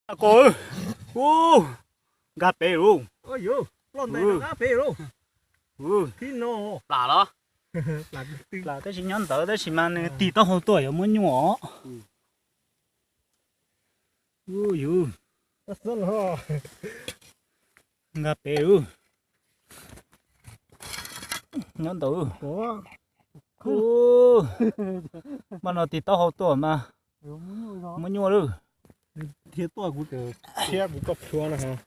Ko, nkag pem lauj. Plam los? Plam tab sis nyob ntawd tab sis mas nws tig taub hau tuaj yuav muab nyuaj os. Yus nkag pem lauj. Nyob ntawd. Mas no tig taub hau tuaj mas muab nyuaj lauj. Thiab tuaj kuv thiab kuv koj plhuav na.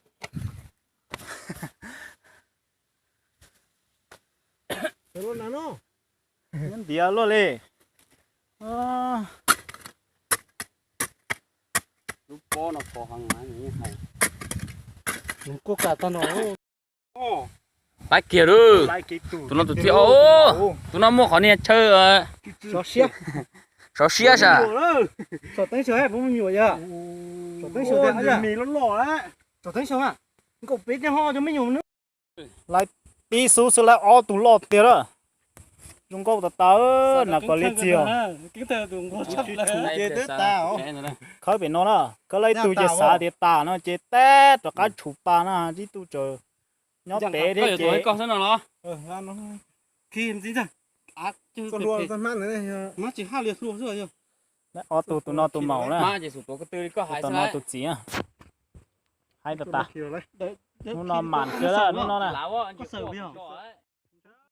Nyob ntiav luaj li. Lub pob no pos heev na, nws yeej hais. Kuj kam tag no. Pab kiag lauj. Tus no tus txiv, tus no muaj qhov niag chaw sov siab. Sov siab sas. Lawv pib xub xwb lawv ob tug loj tiag lawm. Zoo nkauj tas tas na, kom liab txiag. Khawb pem no na, khawb lawv ib tug ces xav tias tas no ces tab rov qab tshum pas na, ib tug tseem nyob pem thiab ces. Ob tug tus no tus maum na, tus no tus txiv na. Haib tas tas. Hnub no mam kawg lawm hnub no na.